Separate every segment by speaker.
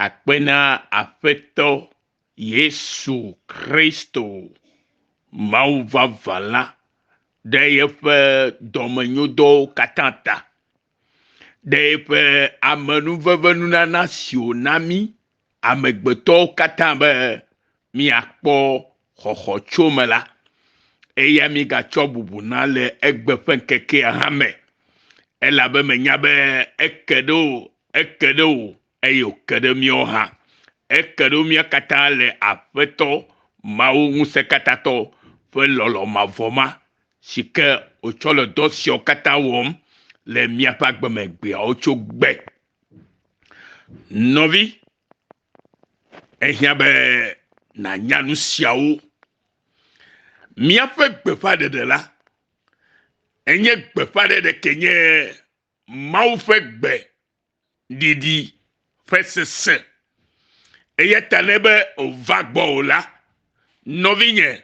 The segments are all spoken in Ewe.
Speaker 1: Akpe na Aƒetɔ Yesu Kristo, Mawu vavã la, ɖe yeƒe dɔmenyodɔwo katã ta, ɖe yeƒe amenuvevenunana si wòna mí amegbetɔwo katã be míakpɔ xɔxɔ tso eme la, eya mígatsɔ bubu na le egbe ƒe ŋkekea hã me. Elabe menya be eke ɖe wò, eke ɖe wò eye wòke ɖe míawo hã. Eke ɖe mía katã le Aƒetɔ Mawu Ŋusẽkatãtɔ ƒe lɔlɔ̃ mavɔ ma si ke wòtsɔ le dɔ siawo katã wɔm le míaƒe agbe me gbeawo tso gbe. Nɔvi, ehiã be nànya nu siawo. Míaƒe gbeƒãɖeɖe la, enye gbeƒãɖeɖe ke nye Mawu ƒe gbe ɖiɖi ƒe sese. Eya ta ne be wòva gbɔwò la, nɔvinye,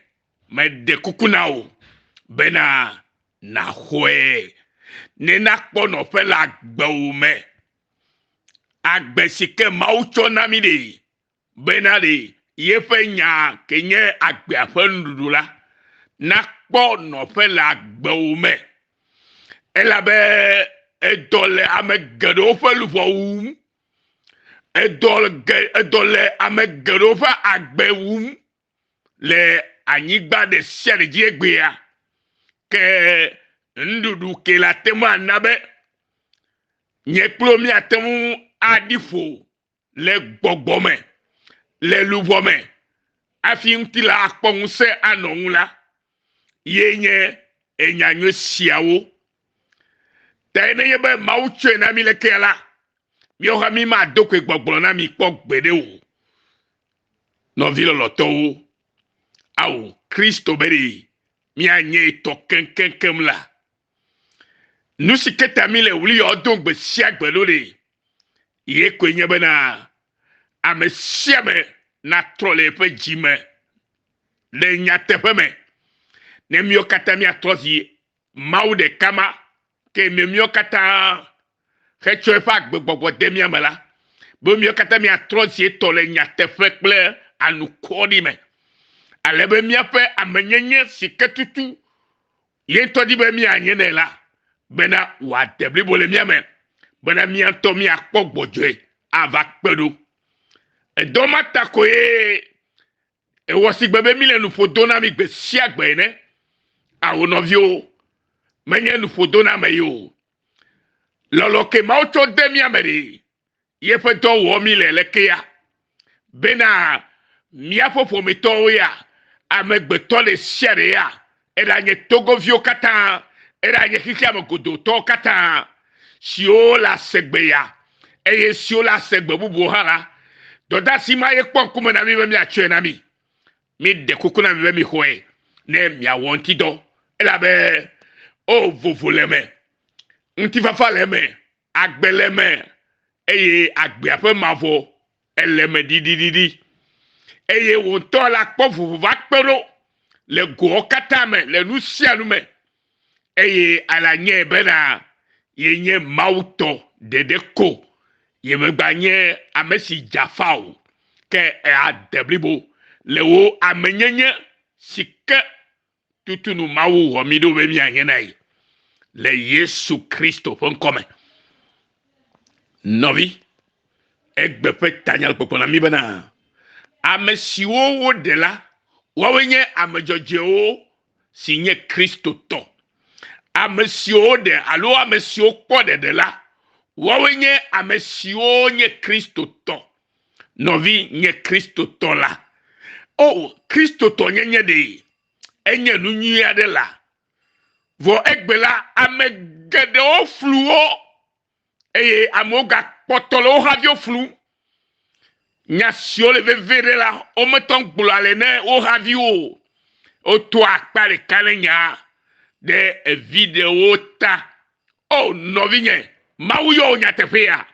Speaker 1: meɖe kuku na wò bena nàxɔe ne nakpɔ nɔƒe le agbewò me. Agbe si ke Mawu tsɔ na mí ɖe, bena ɖe yeƒe nya ke nye agbea ƒe nuɖuɖu la, nakpɔ nɔƒe le agbewò me. Elabe edɔ le ame geɖewo ƒe luʋɔ wum. Edɔ ge edɔ le ame geɖewo ƒe agbe wum le anyigba ɖe sia ɖe dzi egbea. Ke nuɖuɖu ke le ate ŋu ana be nye kple wò míate ŋu aɖi ƒo le gbɔgbɔ me, le luʋɔ me, hafi ŋutilã akpɔ ŋusẽ anɔ ŋu la, ye nye enya nyui siawo. Tae nenye be Mawu tsɔe na mí lekea la, míawo hã mímado koe gbɔgblɔ na mi kpɔ gbeɖe o. Nɔvi lɔlɔ̃tɔwo, ao, Kristo be ɖe míanye etɔ keŋkeŋkeŋ la, nu si ke ta míle ɣli yɔ dom gbe sia gbe ɖo ɖe, ye koe nye bena ame sia ame natrɔ le eƒe dzi me le nyateƒe me. Ne míawo katã míatrɔ zi Mawu ɖeka ma ke me míawo katã hetsɔ eƒe agbegbɔgbɔ de mía me la, be míawo katã míatrɔ zi etɔ le nyateƒe kple anukɔɖi me, ale be míaƒe amenyenye si ke tutu ye ŋutɔ di be míanye nɛ la, bena wòade blibo le mía me, bena mía ŋutɔ míakpɔ gbɔdzɔe ava kpe ɖo. Edɔ ma ta koe ewɔ sigbe be míle nuƒo do na mi gbe sia gbe ene. Ao nɔviwo, menye nuƒodoname ye o. Lɔlɔ̃ ke Mawu tsɔ de mía me ɖe, yeƒe dɔ wɔm míle lekea? Bena míaƒe ƒometɔwo ya, amegbetɔ ɖe sia ɖe ya, eɖanye Togoviwo katã, eɖanye xexea me godotɔwo katã, siwo le asegbe ya, eye siwo le asegbe bubuwo hã la, dɔdeasi ma ye kpɔ ŋkume na mí be míatsɔe na mi. Míɖe kuku na mi be mixɔe ne miawɔ ŋutidɔ, elabe o vovo le eme, ŋutifafa le eme, agbe le eme, eye agbea ƒe mavɔ ele eme ɖiɖiɖiɖi. Eye wò ŋutɔ la kpɔ vovo va kpe ɖo le goawo katã me, le nu sia nu me. Eye ala nyae bena yenye Mawu tɔ ɖeɖe ko. Yemegba nye ame si dza fa o, ke ade blibo le wò amenyenye si ke tutu nu Mawu wɔ mí ɖo be míanye na ye le Yesu Kristo ƒe ŋkɔ me. Nɔvi, egbe ƒe tanya le gbɔgblɔ na mí bena ame siwo woɖe la, woawoe nye ame dzɔdzɔewo si nye Kristotɔ. Ame siwo woɖe alo ame siwo kpɔ ɖeɖe la, woawoe nye ame siwo nye Kristotɔ. Nɔvi nye Kristotɔ la. O, Kristotɔnyenye ɖe enye nu nyui aɖe la. Vɔ egbe la, ame geɖewo flu wo eye amewo gakpɔtɔ le wo haviwo flum. Nya siwo le vevie ɖe la, wometɔ gblɔ ale ne wo haviwo o. Wotoa akpa ɖeka ne nya ɖe evi ɖewo ta. O nɔvinye, Mawu yɔ wò nyateƒea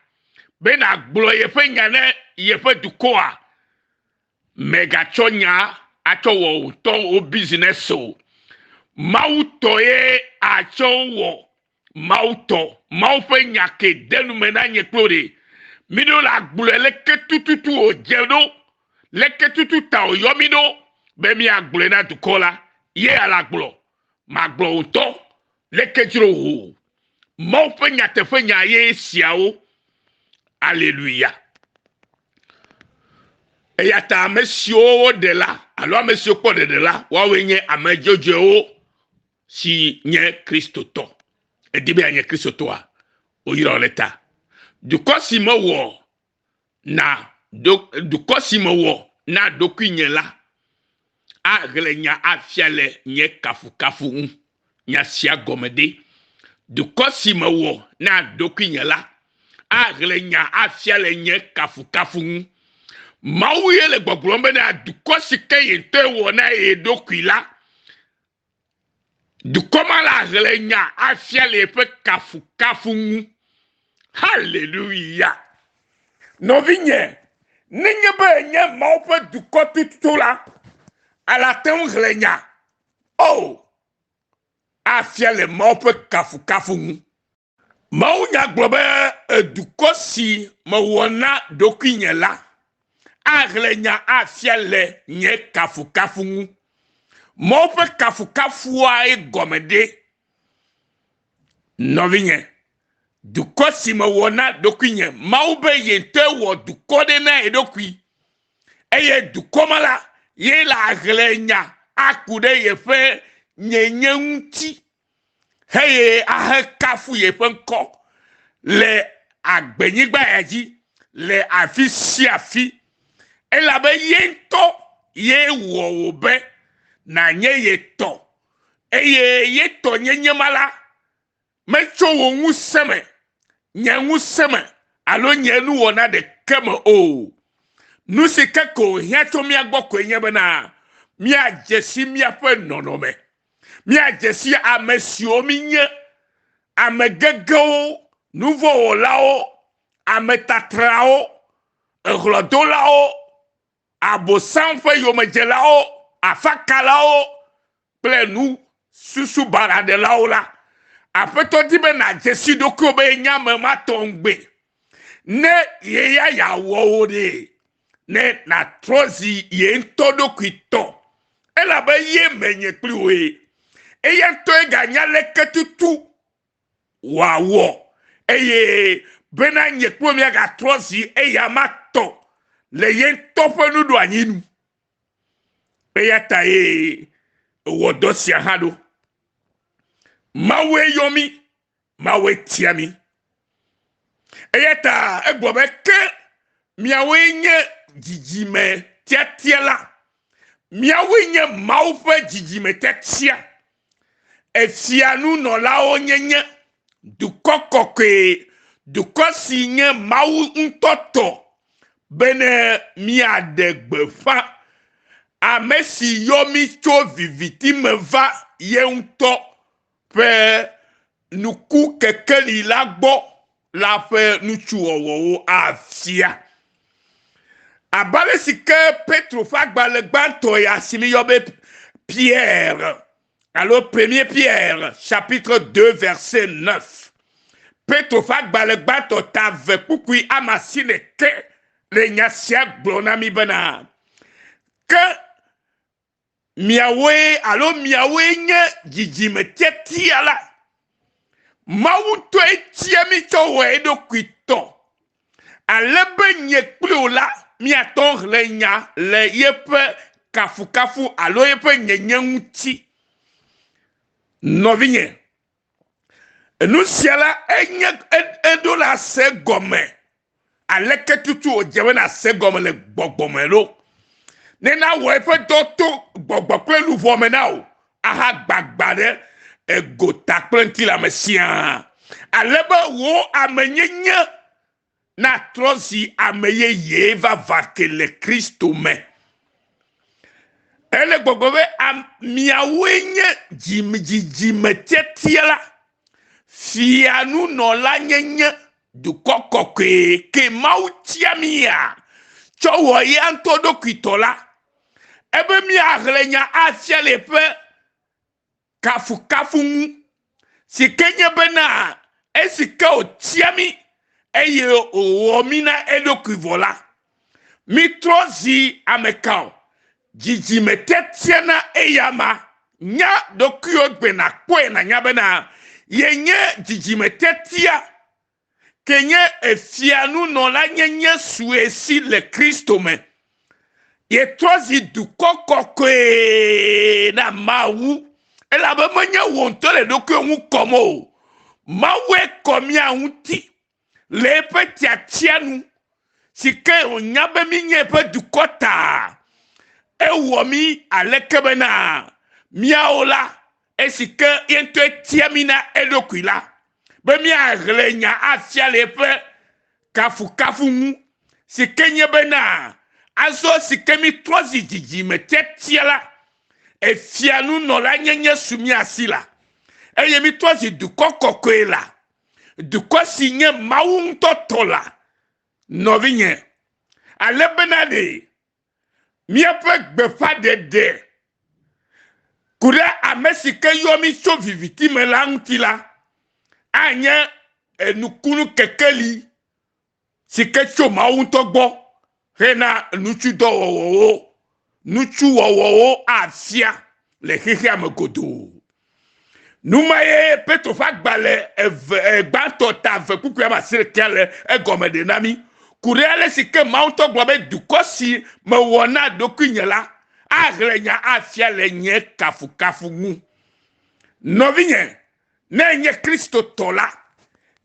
Speaker 1: be nàgblɔ yeƒe nya ne yeƒe dukɔa. Mègatsɔ nya atsɔ wɔ wò ŋutɔ wò bizinɛsi o. Mawu tɔe atsɔ wɔ Mawu tɔ. Mawu ƒe nya ke de nu me na nye kple wò ɖe. Míɖo la gblɔe leke tututu wòdze ɖo, leke tutu ta wòyɔ mí ɖo be míagblɔe na dukɔ la. Ye ala gblɔ. Magblɔ wò ŋutɔ leke dzro wò. Mawu ƒe nyateƒenya ye esiawo. Aleluya. Eya ta ame siwo woɖe la alo ame siwo kpɔ ɖeɖe la, woawoe nye ame dzɔdzɔewo si nye Kristotɔ. Èdi be yeanye Kristotɔa? Woyra wò ɖe ta. Dukɔ si mewɔ na ɖo dukɔ si mewɔ na ɖokuinye la ahlẽ nya afia le nye kafukafu ŋu. Nya sia gɔme ɖe? Dukɔ si mewɔ na ɖokuinye la ahlẽ nya afia le nye kafukafu ŋu. Mawu ye le gbɔgblɔm bena dukɔ si ke ye ŋutɔe wɔ na ye ɖokui la, dukɔ ma la hlẽ nya afia le eƒe kafukafu ŋu. Haleluya! Nɔvinye, nenye be enye Mawu ƒe dukɔ tututu la, alate ŋu hlẽ nya o afia le Mawu ƒe kafukafu ŋu. Mawunya gblɔ be dukɔ si mewɔ na ɖokuinye la ahlẽ nya afia le nye kafukafu ŋu. Mawu ƒe kafukafuae gɔme ɖe? Nɔvinye, dukɔ si mewɔ na ɖokuinye, Mawu be ye ŋutɔe wɔ dukɔ ɖe na ye ɖokui eye dukɔ ma la ye le ahlẽ nya aku ɖe yeƒe nyenye ŋuti. Eye ahekafu yeƒe ŋkɔ le agbenyigba ya dzi le afi sia afi, elabe ye ŋutɔ ye wɔ wò be nànye ye tɔ, eye ye tɔ nyenye ma la metso wò ŋusẽ me, nye ŋusẽ me alo nye nuwɔna ɖeke me o. Nu si ke ko wòhiã tso mía gbɔ koe nye bena míadze si míaƒe nɔnɔme. Míadze si ame siwo míenye, ame gegewo, nuvɔ̃wɔlawo, ame tatrawo, ehlɔ̃dolawo, Abosam ƒe yomedzelawo, afakalawo kple nu susu baɖaɖelawo la, Aƒetɔ di be nàdze si ɖokuiwò be yenye ame ma tɔŋgbe. Ne ye ya yeawɔ wò ɖe, ne nàtrɔ zi ye ŋutɔ ɖokui tɔ, elabe ye menye kpli wòe. Eya ŋutɔe ganya leke tutu wòawɔ eye bena nye kple míagatrɔ zi eya ma tɔ le ye ŋutɔ ƒe nuɖoanyi nu. Eya ta ye ewɔ dɔ sia hã ɖo. Mawue yɔ mí, Mawue tia mí. Eya ta egblɔ be ke miawoe nye dzidzime tiatia la. Miawoe nye Mawu ƒe dzidzime tiatia. Efia nunɔlawo nyenye, dukɔ kɔkɔe, dukɔ si nye Mawu ŋutɔ tɔ, bene míaɖe gbeƒã ame si yɔ mí tso viviti me va ye ŋutɔ ƒe nuku kekeli la gbɔ la ƒe nutsuwɔwɔwo afia. Abe ale si ke Petro ƒe agbalẽ gbãtɔ ya si míyɔ be Pierre alo Premier Pierre chapitre 2 verset 9. Petro ƒe agbalẽ gbãtɔ ta ve kpukpui ame asiɖekɛ le nya sia gblɔ na mí bena, Ke Miawoe alo miawoe nye dzidzime tiatia la. Mawu ŋutɔe tia mí tsɔ wɔ eɖokui tɔ, ale be nye kpli wò la míate ŋu xlẽ nya le yeƒe kafukafu alo yeƒe nyenye ŋuti. Nɔvinye, enu sia la enye eɖo la se gɔme Aleke tutu wòdze be nàse gɔme le gbɔgbɔ me ɖo? Ne nawɔ eƒe dɔ to gbɔgbɔ kple luʋɔ me na wò ahagbagba ɖe egota kple ŋutilã me siaa, ale be wò amenyenye natrɔ zi ame yeye vavã ke le Kristo me. Ele gbɔgblɔ be miawoe nye dzidzime tiatia la, fianunɔlanyenye Dukɔ kɔkɔe ke Mawu tia mía tsɔ wɔ eya ŋutɔ ɖokui tɔ la, ebe míaxlẽ nya afia le eƒe kafukafu ŋu, si ke nye bena esi ke wòtia mí eye wòwɔ mí na eɖokui vɔ la, mitrɔ zi ameka o, dzidzime tiatia na eyama. Nya ɖokuiwò gbe nàkpɔe nànya bena yenye dzidzime tiatia ke nye efianunɔlanyenye sue si le Kristo me. Yetrɔ zi dukɔ kɔkɔe na Mawu, elabe menye wò ŋutɔ le ɖokuiwò ŋu kɔm o. Mawue kɔ mía ŋuti le eƒe tiatia nu, si ke wònya be míenye eƒe dukɔ ta. Ewɔ mí aleke bena míawo la, esi ke ye ŋutɔe tia mí na eɖokui la, be míaxlẽ nya afia le eƒe kafukafu ŋu, si ke nye bena, azɔ si ke mítrɔ zi dzidzime tiatia la, efia nunɔlanyenye su mía si la, eye mítrɔ zi dukɔ kɔkɔe la, dukɔ si nye Mawu ŋutɔ tɔ la, nɔvinye, ale bena ɖe míaƒe gbeƒãɖeɖe ku ɖe ame si ke yɔ mí tso viviti me la ŋuti la, anye nukunu kekeli si ke tso Mawu ŋutɔ gbɔ hena nutsudɔwɔwɔwo, nutsuwɔwɔwo afia le xexea me godoo. Nu ma ye Petro ƒe agbalẽ eve gbãtɔ ta eve kpukpui ame asiɖekɛa le egɔme ɖe na mí ku ɖe ale si ke Mawu ŋutɔ gblɔ be dukɔ si mewɔ na ɖokuinye la ahlẽ nya afia le nye kafukafu ŋu. Nɔvinye, ne ènye Kristotɔ la,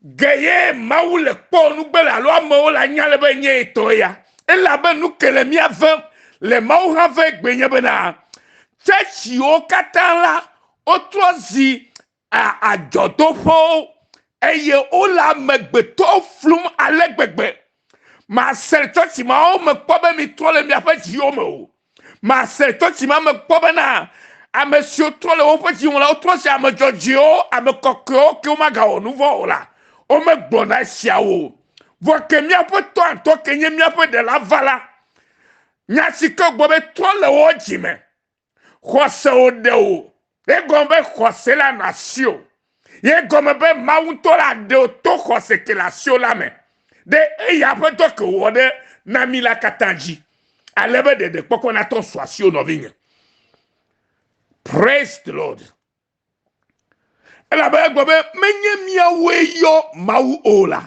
Speaker 1: ge ye Mawu le kpɔ nugbe le alo amewo le anya le be nye yetɔ ya. Elabe nu ke le mía vem le Mawu hã ve egbe nye bena tsɛtsiwo katã la wotrɔ zi adzɔdoƒewo eye wole amegbetɔwo flum ale gbegbe. Mase le tsɔtsi mawo me kpɔ be mitrɔ le miaƒe dziwo me o. Mase le tsɔtsi ma me kpɔ bena ame siwo trɔ le woƒe dziwo me la, wotrɔ zi ame dzɔdzɔewo, ame kɔkɔewo ke womagawɔ nu vɔ̃ o la, womegblɔna esiawo o. Vɔ ke míaƒe tɔ ŋutɔ ke nye míaƒe ɖela va la, nya si ke wògblɔ be trɔ le wò dzi me, Xɔse wòɖe wò. Egɔme be xɔse la nɔ asiwò. Ye gɔme be Mawu ŋutɔ la ɖe wò to xɔse ke le asiwò la me ɖe eya ƒe dɔ ke wòwɔ ɖe na mí la katã dzi. Ale be ɖeɖekpɔkpɔ natɔ su asiwò nɔvinye. Praise the Lord. Elabe egblɔ be menye míawoe yɔ Mawu o la,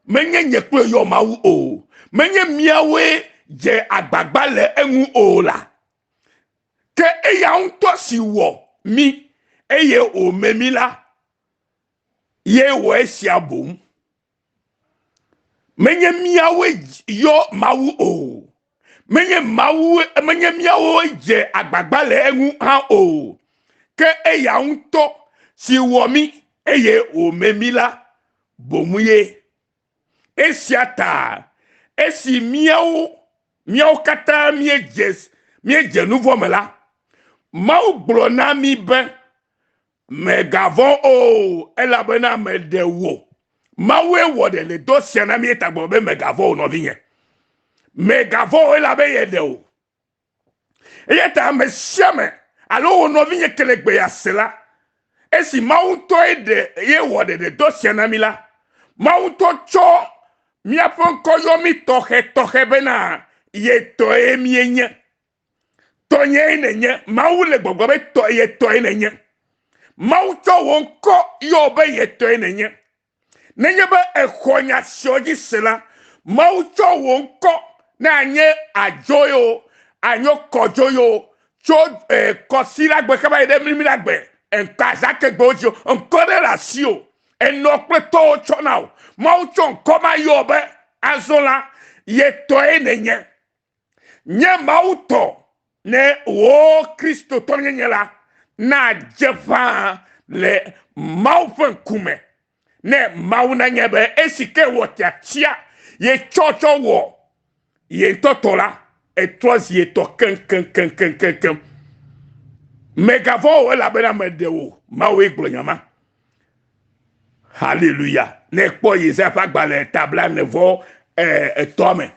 Speaker 1: menye nye kple yɔ Mawu o, menye míawoe dze agbagba le eŋu o la, ke eya ŋutɔ si wɔ mí eye wòme mí la, ye wɔ esia boŋ. Menye míawoe yɔ Mawu o. Menye Mawu, menye míawoe dze agbagba le eŋu hã o. Ke eya ŋutɔ si wɔ mí eye wòme mí la boŋ ye. Esia ta esi míawo míawo katã míedze míedze nu vɔ̃ me la, Mawu gblɔ na mí be Mègavɔ̃ o, elabena meɖe wò. Mawue wɔ ɖe le dɔ sia na mí eta gblɔ be mègavɔ̃ o, nɔvinye. Mègavɔ̃ o, elabe yeɖe wò. Eya ta ame sia ame alo wò nɔvinye ke le gbe ya se la, esi Mawu ŋutɔe ɖe ye wɔ ɖeɖe dɔ sia na mí la, Mawu ŋutɔ tsɔ míaƒe ŋkɔ yɔ mí tɔxɛtɔxɛ bena ye tɔe míenye. Tɔnyee nènye. Mawu le gbɔgblɔ be tɔ ye tɔe nènye. Mawu tsɔ wò ŋkɔ yɔ be ye tɔe nènye. Nenye be èxɔ nya siawo dzi se la, Mawu tsɔ wò ŋkɔ ne anye adzo yo, anyo kɔdzo yo, tso eh, kɔsiɖagbe kaba yi ɖe mlimliɖagbe, ŋkɔ azãkegbewo dzi o, ŋkɔ ɖe le asiwò. Enɔ kple tɔwo tsɔ na wò. Mawu tsɔ ŋkɔ ma yɔ be azɔ la, ye tɔe nènye. Nye Mawu tɔ ne wò Kristotɔnyenye la nadze ƒãa le Mawu ƒe ŋkume, ne Mawu nanya be esi ke wɔ tiatia ye tsɔ tsɔ wɔ ye ŋutɔ tɔ la, etrɔ zi ye tɔ keŋkeŋkeŋkeŋkeŋ. Mègavɔ̃ o elabena meɖe wò. Mawue gblɔ nya ma. Haleluya. Ne èkpɔ Yesaya ƒe agbalẽ ta blaene vɔ etɔ̃a me,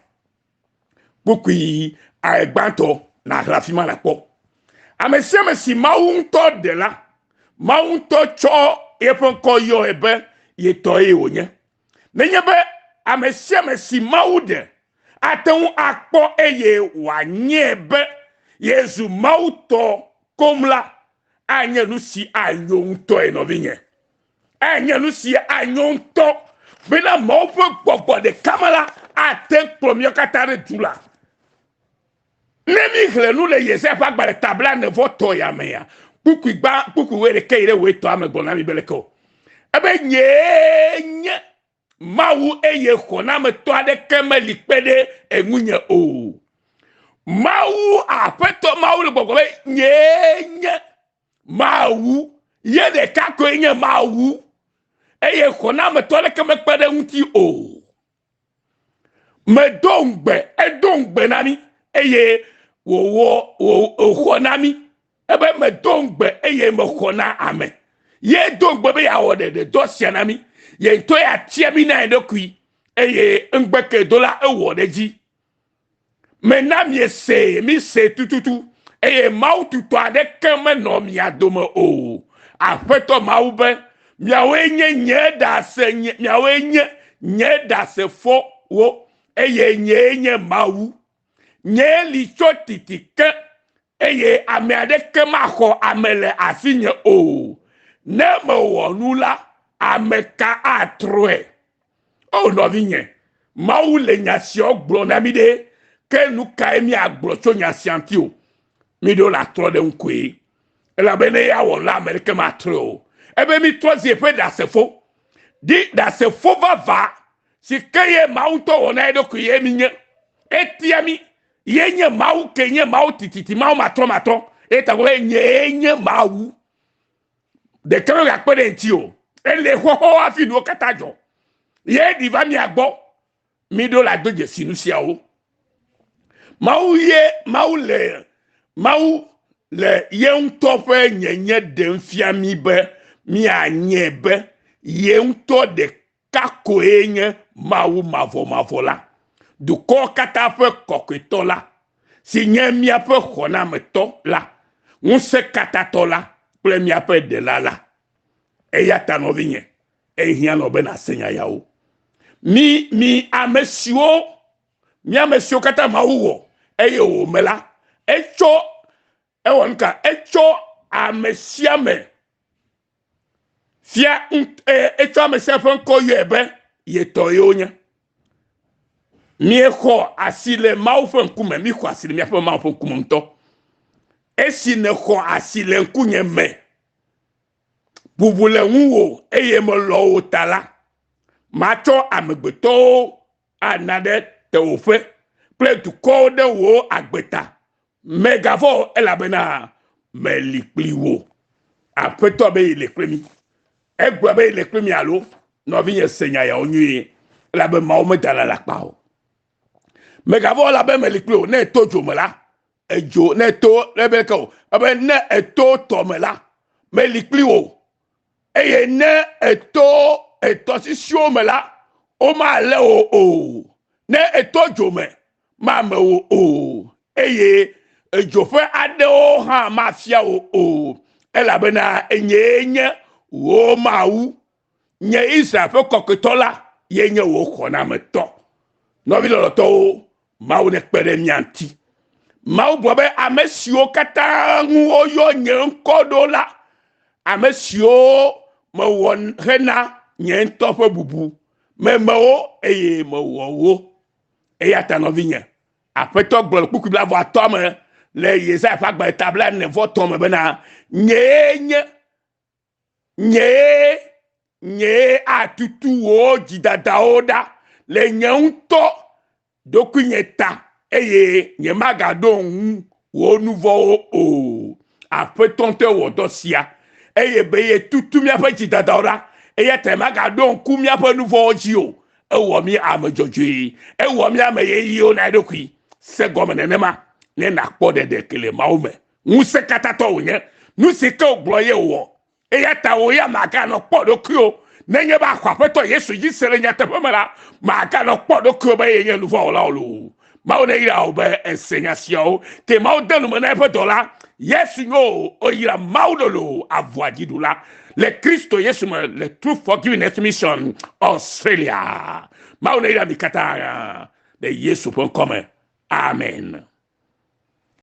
Speaker 1: Kpukpui gbãtɔ nàxlẽ afi ma nàkpɔ. Ame sia ame si Mawu ŋutɔ ɖe la, Mawu ŋutɔ tsɔ eƒe ŋkɔ yɔe be ye tɔe wònye. Nenye be ame sia ame si Mawu ɖe ate ŋu akpɔ eye wòanyae be yezu Mawu tɔ koŋ la, anye nu si anyo ŋutɔe, nɔvinye. Anye nu si anyo ŋutɔ bena Mawu ƒe gbɔgbɔ ɖeka me la ate ŋu kplɔ míawo katã ɖe du la. Ne míxlẽ nu le Yesaya ƒe agbalẽ ta blaene-vɔ-etɔ̃ ya mea, kpukpui gbã, kpukpui wuiɖekɛ yi ɖe wuietɔ̃a me gblɔ na mí be leke o. Ebe nyee nye Mawu eye xɔnametɔ aɖeke meli kpe ɖe eŋunye o. Mawu Aƒetɔ Mawu le gbɔgblɔ be nyee nye Mawu, ye ɖeka koe nye Mawu eye xɔnametɔ aɖeke mekpe ɖe eŋuti o. Medo ŋugbe, edo ŋugbe na mí eye wòwɔ wòxɔ na mí. Ebe medo ŋugbe eye mexɔ na ame. Ye do ŋugbe be yeawɔ ɖeɖedɔ sia na mí. Ye ŋutɔ yeatia mí na eɖokui eye ŋugbe ke do la ewɔ ɖe edzi. Mena miesee, misee tututu, eye Mawu tutɔ aɖeke menɔ mia dome o. Aƒetɔ Mawu be, Miawoe nye nye ɖase, nye, miawoe nye nye ɖasefowo, eye nyee nye Mawu. Nyee li tso titi ke, eye ame aɖeke maxɔ ame le asinye o. Ne mewɔ nu la, ame ka atrɔe? O nɔvinye, Mawu le nya siawo gblɔm na mí ɖe, ke nu kae míagblɔ tso nya sia ŋuti o? Míɖo la trɔ ɖe ŋkɔe, elabe ne eya wɔ la, ame ɖeke matrɔe o. Ebe mítrɔ zi eƒe ɖasefo. Ɖi ɖasefo vavã si ke ye Mawu ŋutɔ wɔ na eɖokui ye mínye. Etia mí, ye nye Mawu ke nye Mawu tititi, Mawu matrɔmatrɔ. Eya ta gblɔ be nyee nye Mawu. Ɖeke megakpe ɖe eŋuti o. Ele xoxo hafi nuwo katã dzɔ. Ye ɖi va mia gbɔ. Miɖo la do dzesi nu siawo. Mawu ye Mawu le Mawu le ye ŋutɔ ƒe nyenye ɖem fia mí be míanye be ye ŋutɔ ɖeka koe nye Mawu mavɔmavɔ la, dukɔwo katã ƒe kɔkɔetɔ la, si nye míaƒe xɔnametɔ la, ŋusẽkatãtɔ la kple míaƒe ɖela la. Eya ta nɔvinye, ehiã nɔ be nàse nya yawo. Mi, mi ame siwo, mi ame siwo katã Mawu wɔ eye wòme la, etsɔ, ewɔ nu ka? Etsɔ ame sia ame fia, etsɔ ame sia ƒe ŋkɔ yɔe be ye tɔ ye wonye. Míexɔ asi le Mawu ƒe ŋkume, míxɔ asi le míaƒe Mawu ƒe ŋkume ŋutɔ. Esi nèxɔ asi le ŋkunye me, bubu le ŋuwò eye melɔ̃ wò ta la, matsɔ amegbetɔwo ana ɖe tewòƒe kple dukɔwo ɖe wò agbe ta. Mègavɔ̃ o, elabena meli kpli wò. Aƒetɔ be yele kple mí. Egblɔ be yele kple mí alo? Nɔvinye se nya yawo nyuie, elabe Mawu medana alakpa o. Mègavɔ̃ o, elabe meli kpli wò. Ne èto dzo me la, edzo ne èto ebe ke o, ebe ne èto tɔ me la, meli kpli wò. Eye ne èto etɔsisiwo me la, womalé wò o. Ne èto dzo me, mame wò o, eye edzo ƒe aɖewo hã mafia wò o, elabena enyee nye wò Mawu, nye Israel ƒe Kɔkɔetɔ la ye nye wò xɔnametɔ. Nɔvi lɔlɔ̃tɔwo, Mawu nekpe ɖe mía ŋuti. Mawu gblɔ be ame siwo katã ŋu woyɔ nye ŋkɔ ɖo la, ame siwo mewɔ hena nye ŋutɔ ƒe bubu, meme wo eye mewɔ wo. Eya ta nɔvinye, Aƒetɔ gblɔ le kpukpui blaeve-atɔ̃a me le Yesaya ƒe agbalẽ ta blaene-vɔ-etɔ̃ me bena, Nyee nye, nyee, nyee atutu wò dzidadawo ɖa le nye ŋutɔ ɖokuinye ta, eye nyemagaɖo ŋu wò nu vɔ̃wo o. Aƒetɔ ŋutɔe wɔ dɔ sia, eye be yetutu míaƒe dzidadawo ɖa, eya ta magaɖo ŋku míaƒe nu vɔ̃wo dzi o. Ewɔ mí ame dzɔdzɔe, ewɔ mí ame yeyewo na eɖokui. Se gɔme nenema ne nàkpɔ ɖeɖe ke le Mawu me. Ŋusẽkatãtɔ wònye. Nu si ke wògblɔ ye wòwɔ. Eya ta wò ya màganɔ kpɔ ɖokuiwò nenye be àxɔ Aƒetɔ Yesu dzi se le nyateƒe me la, màganɔ kpɔ ɖokuiwò be yenye nu vɔ̃ wɔla o loo. Mawu neyra wò be èse nya siawo. Ke Mawu de nu me na eƒe dɔla Yesu nyo o, woyra Mawu lolo avɔa dziɖula le Kristo Yesu me le True Forgiveness Mission, Australia. Mawu neyra mi katã le Yesu ƒe ŋkɔ me. Amen.